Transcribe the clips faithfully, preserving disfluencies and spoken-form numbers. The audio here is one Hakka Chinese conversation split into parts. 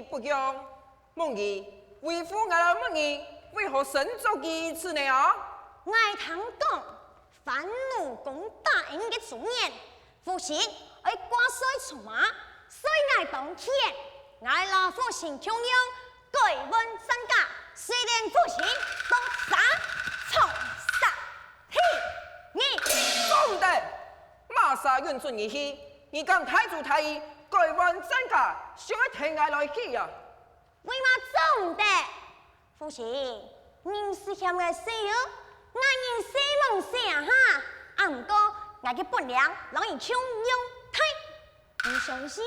不用，夢兒，為父𠊎來問你，為何身著旗子呢啊？𠊎聽講，番奴攻打𠊎个主人，父親愛掛帥出馬，所以𠊎當譴，𠊎摎父親共樣改換戰甲，隨連父親到沙場殺 嘿，你！做毋得！麼儕允准你去？你敢大主大意，改換戰甲，想愛跈𠊎來去啊？為麼做毋得？父親，人係欠𠊎細人，𠊎人細無細啊哈！啊毋過，𠊎个本領摎你共樣大。你相信，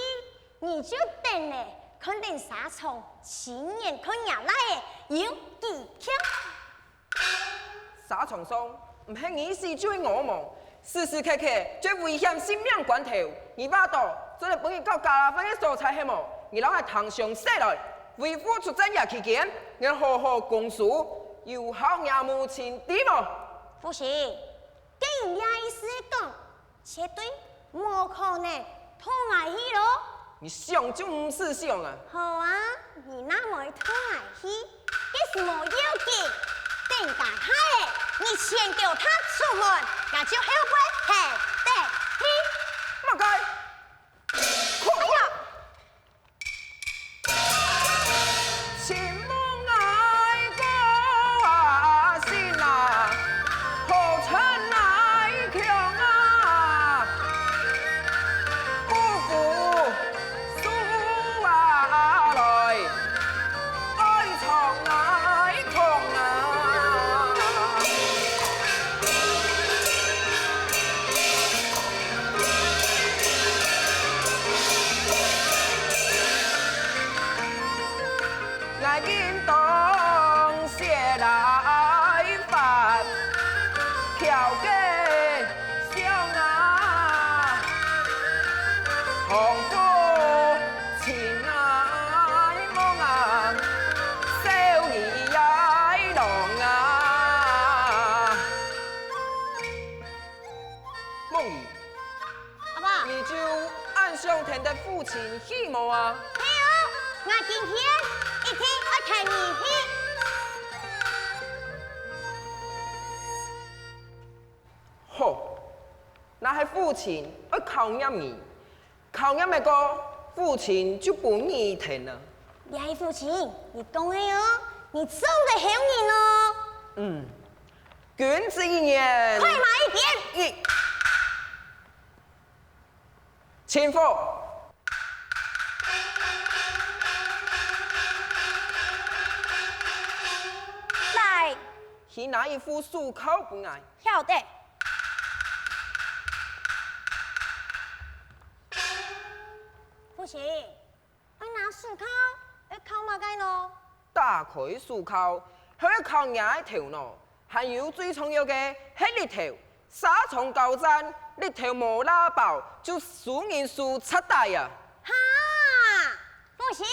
你就等咧，看等沙場，親眼看若倈仔有幾強！ 沙場上，毋係你死就係我亡，時時刻刻就危險性命關頭。你話著，做得分佢到加拉飯个所在係無？你摎𠊎聽詳細來，為父出戰這期間，你好好攻書，有孝若母親知無？父親，該你這意思係講， 絕對無可能渡𠊎去囉。你想就毋使想啊！好啊，你若無渡𠊎去，該係無要緊。等加大仔，你前腳踏出門，𠊎就後背跈等去。麼个？哎呀！ 夢兒，阿爸，你就恁想跈等父親去無啊？係哦，𠊎今天一定愛跈你去。好，若係父親愛考驗你， 考驗个過，父親就分你跈啊。這係父親，你講个哦，你做毋得僥人哦。嗯，君子一言。快馬一鞭！一，請服。來，去拿一副手銬分𠊎。曉得。 父親，愛拿手銬，愛銬麼个呢？打開手銬，係愛銬若个頭腦，還有最重要个係力頭。沙場交戰，力頭無拉飽，就輸人輸徹底啊！哈！父親，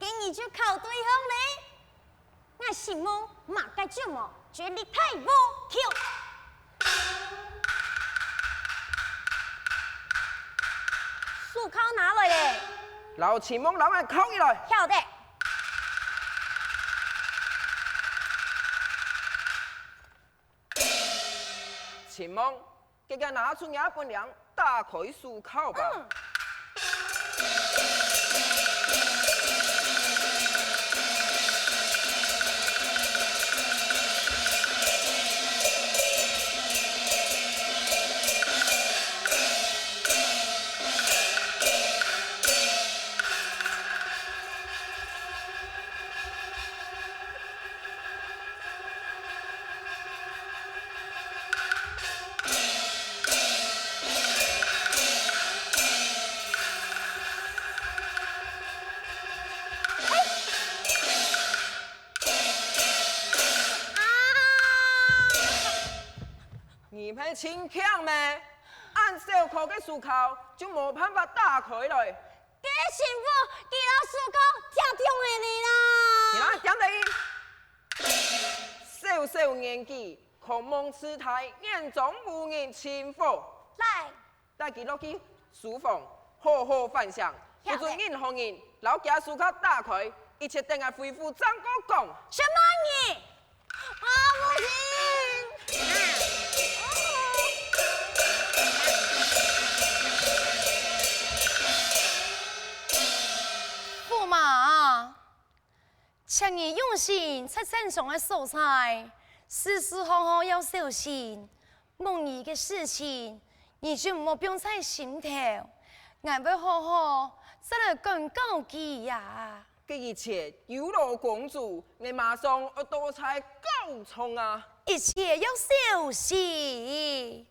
該你就考對項咧。 𠊎承蒙麼个就無，絕力大無窮。手銬拿來咧。摎承蒙摎𠊎銬起來。曉得。承蒙， 遽遽拿出若本領，打開手銬吧。嗯。你毋係盡慶咩？恁小可个手銬就無辦法打開來。該神父佢摎手銬拆斷仔呢啦！你拿點來！小小年紀，狂妄自大，眼中無人，神父。來， 帶佢落去書房，好好反省，曉得。不准任何人摎厥書椏打開，一切等𠊎回府正過講。什麼人？啊，母親！駙馬，請你用心在戰場个所在，時時好好要小心。 夢兒个事情，你就毋好放在心頭，𠊎會好好再來管教佢啊。這一切有勞公主，𠊎馬上愛到在校場啊。一切要小心。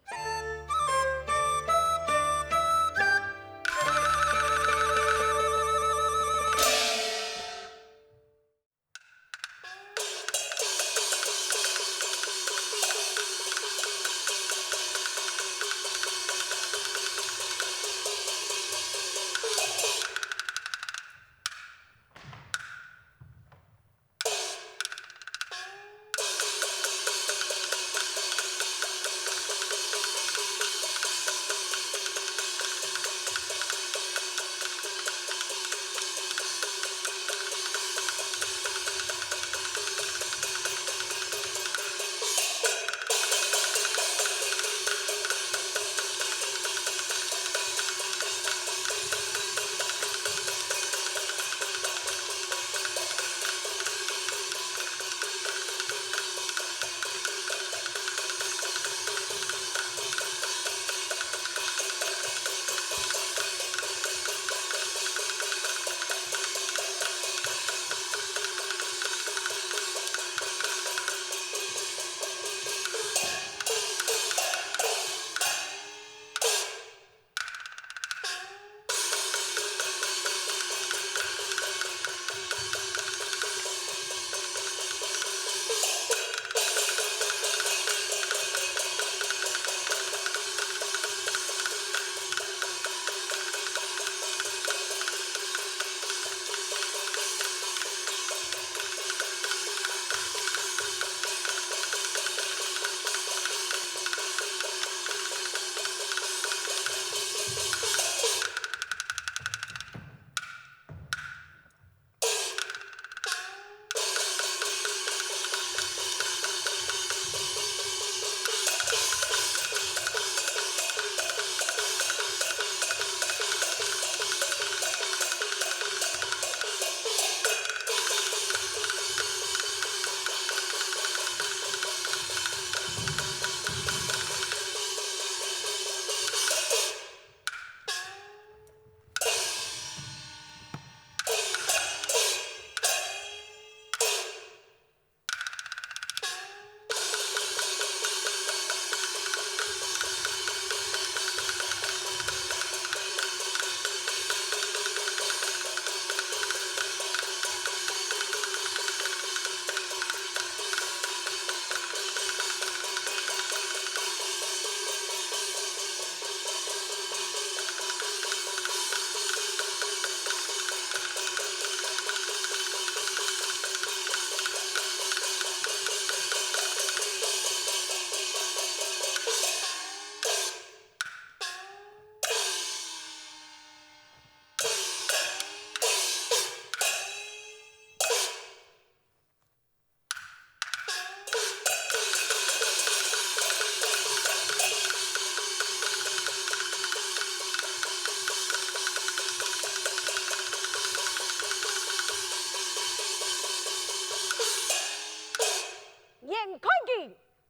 眼看見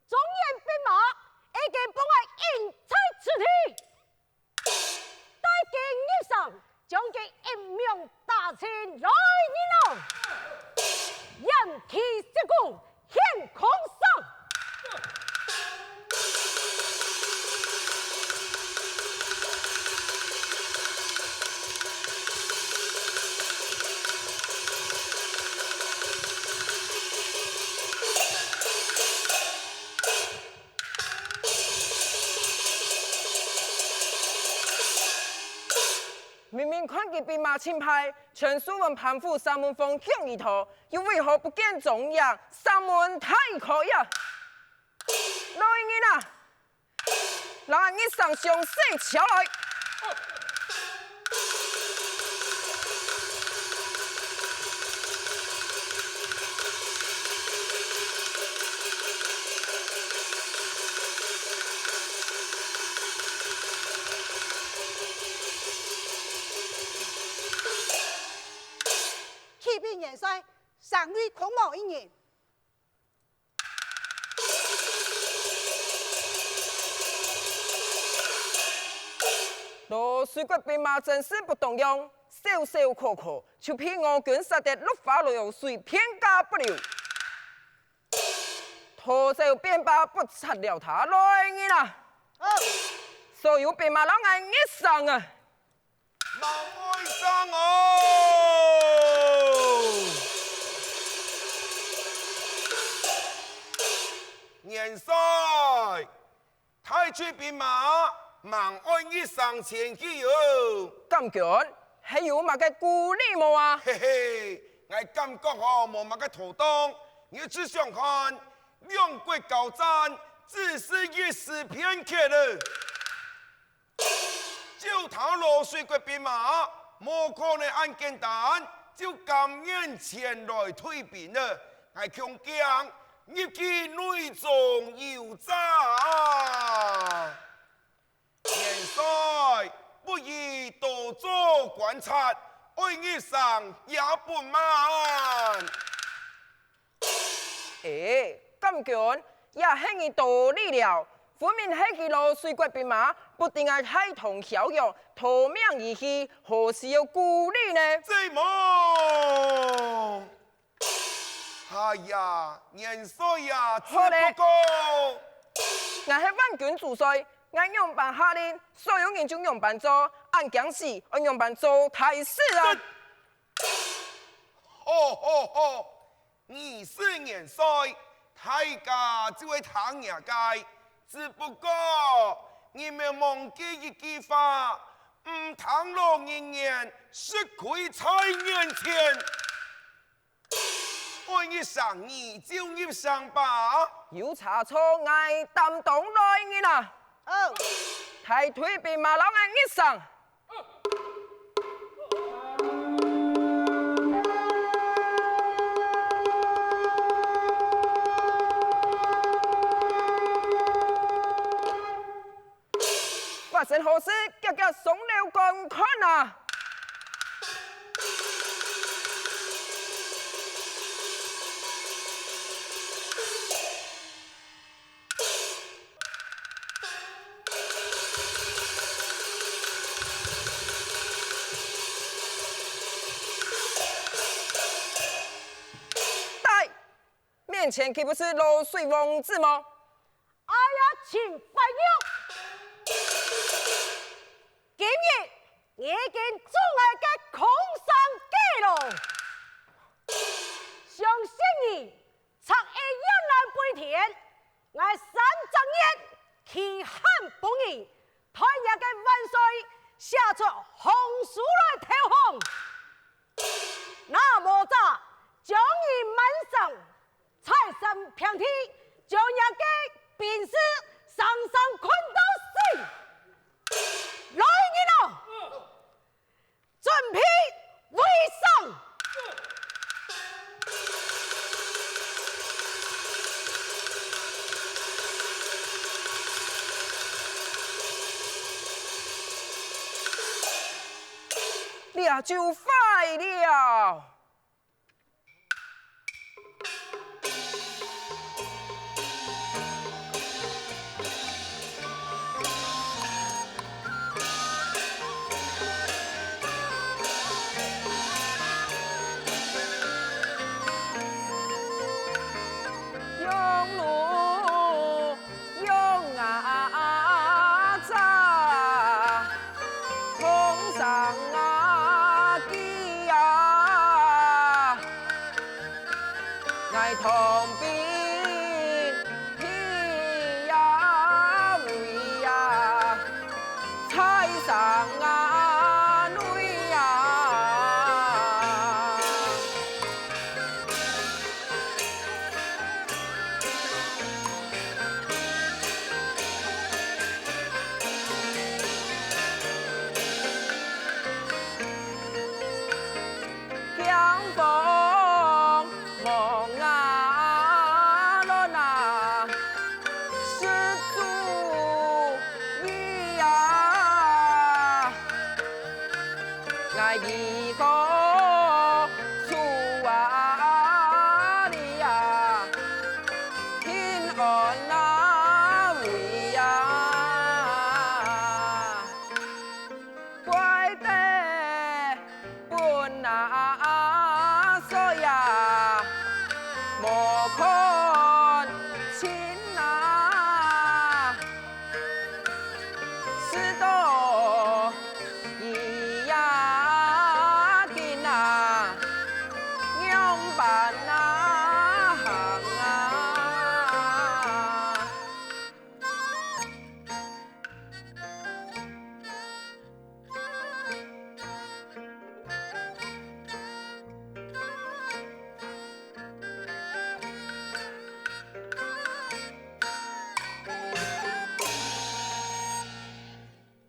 中原兵馬已經分𠊎引在此地，帶佢入城，將佢一網打盡來人啊！偃旗息鼓， 懸空上。明明看佢兵馬盡敗， 全數分潘虎、石門風向而逃，又為何不見蹤影？城門大開呀！來人啊，摎𠊎一聲詳細搜來！元帥，城內空無一人。羅瑞國兵馬陣勢不動搖，小小可可，就被我軍殺得落花流水，片甲不留。 逃走便罷，不插了他。來人啊！所有兵馬摎𠊎揤上啊！莫哀傷哦！元帥， 帶隊兵馬，吂愛揤上前去哦。監軍，係有麼个顧慮無啊？嘿嘿，𠊎感覺吼無麼个妥當，你試想看，兩國交戰，只係一時片刻了。 就聽羅瑞國兵馬，無可能恁簡單就甘願前來退兵了。𠊎恐驚入去內中有詐啊！元帥，不宜多做觀察，愛揤上也不慢。 欸，監軍，這係你多慮了。分明係佢羅瑞國兵馬，不知𠊎大唐驕陽，逃命而去，何時有顧慮呢？這麼？哎呀，元帥呀，好咧。只不過，𠊎係萬軍主帥，𠊎仰般下令，所有人就仰般做，恁驚死，愛仰般做大事啊！這，好好好， 你係元帥，大家就會聽若个。只不過，你莫忘記一句話，毋聽老人言，食虧在眼前。愛揤上你就揤上吧。有差錯，𠊎擔當來揤啊！哦。帶隊兵馬摎𠊎揤上！ 發生何事？遽遽上樓觀看啊！ 嗚！面前豈不是羅瑞王子麼？哎呀，真煩惱！今日你已經中𠊎个空城計囉！相信你， 擇一夜難飛天，𠊎三隻月期限分你，代若个萬歲寫出降書來投降。若無者，將你慢生，拆山平地，將若个兵士生生捆到死。來人啊！ 準備圍城！這就壞了！ 驚慌忙啊亂啊，失主意啊！ 𠊎如何處啊？啊，所以啊，莫看輕啊，事到如今啊，仰般啊行啊？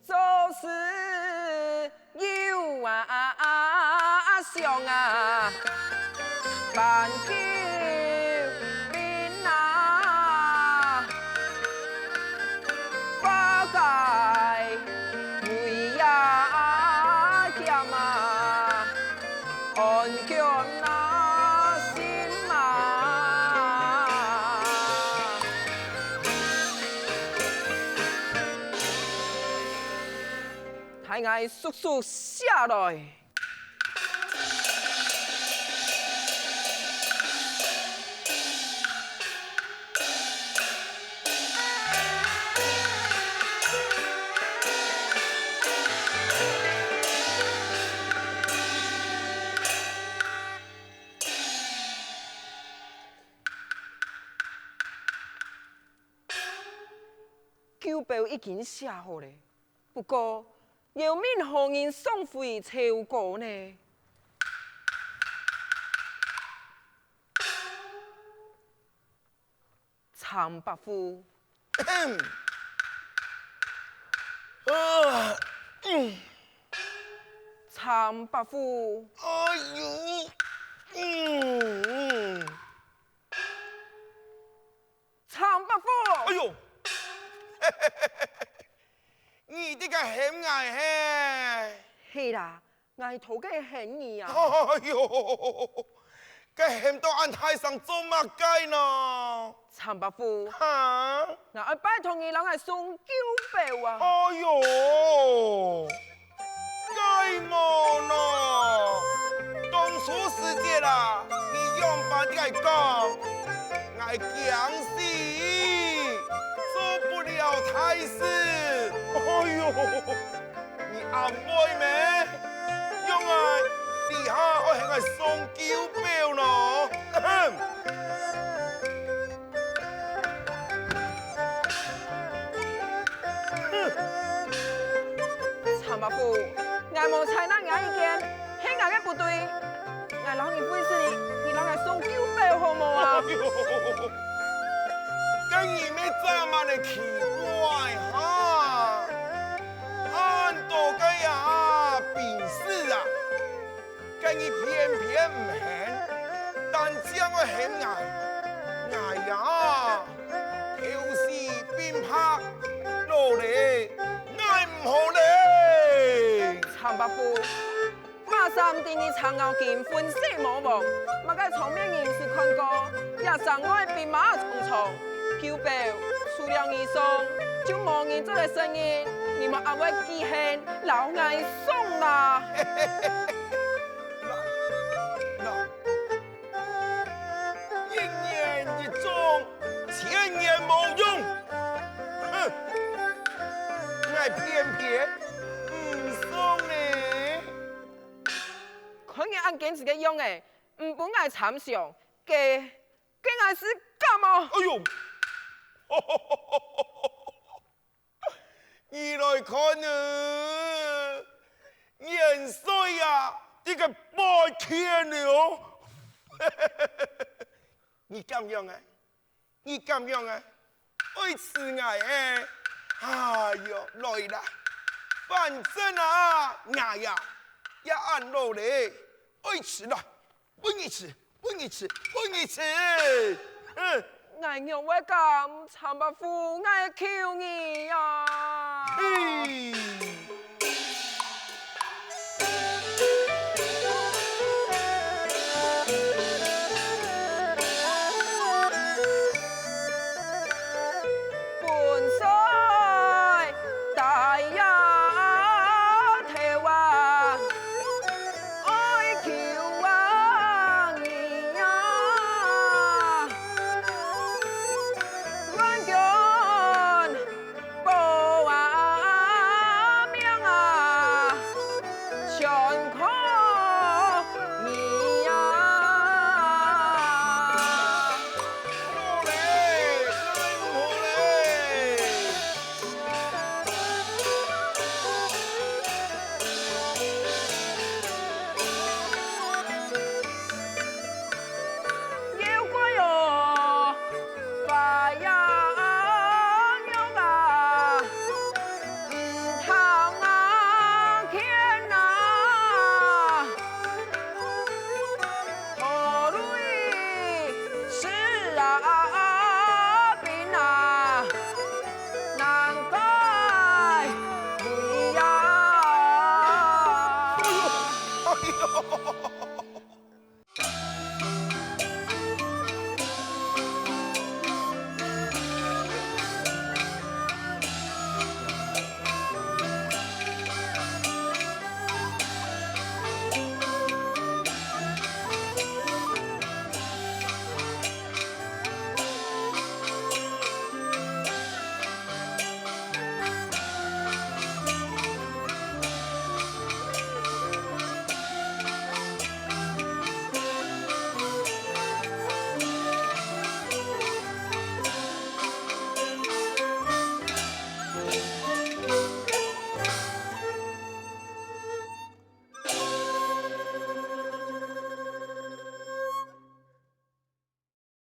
做事有啊想啊，辦究竟啊，化解危啊險啊，安居樂業啊。 待𠊎速速寫來。舊表已經寫好了， 不過，又問何人送回朝歌呢？參伯虎。呃，嗯。參伯虎。哎喲，嗯，嗯。 參伯虎。哎喲，你在該喊𠊎嘿？係啦，𠊎在該喊你啊。哎喲，該喊到恁大聲做麼个呢？參伯虎。哈？𠊎愛拜託你摎𠊎送舊表啊。哎喲！ 該無喏，當初時節啊，你仰般對𠊎講，𠊎驚死，做不了大事。哎喲，你恁會咩？仰仔這下愛喊𠊎送舊表喏？ 哼！參伯虎，𠊎無採納你个意見，係𠊎个毋著。𠊎摎你會失禮，你摎𠊎送舊表好無啊？哎喲，該你乜正蠻个奇怪哈！恁多个啊，本事啊！ 該你偏偏毋肯，單淨愛喊𠊎，𠊎呀，頭是冰白，老了𠊎毋好咧。參伯虎，麼儕毋知你程咬金，混世魔王，麼个場面你毋識看過，這城外兵馬重重， 舊表除了你送，就無人做得承認，你莫恁會記恨，摎𠊎送啦！來，來，一言一中，千言無用。哼，𠊎偏偏毋送呢。看你恁堅持个樣仔，毋分𠊎參詳，該 該𠊎係敢哦！哎喲，你來看啊，元帥啊，這个敗犬了！你敢樣啊？你敢樣啊？愛㓾𠊎欸？哎喲，來啦！反正啊，𠊎呀，也恁老了，愛㓾啦！ 分你㓾，分你㓾，分你㓾！哼！𠊎仰會敢，參伯虎，𠊎求你呀！嘿！本帥帶丫頭啊，愛去看可你呀。好咧，真好咧。妖怪哦，快呀，肉啊！ 毋通啊，牽啊，拖累死啊，兵啊，難解圍啊。哎喲，哎喲。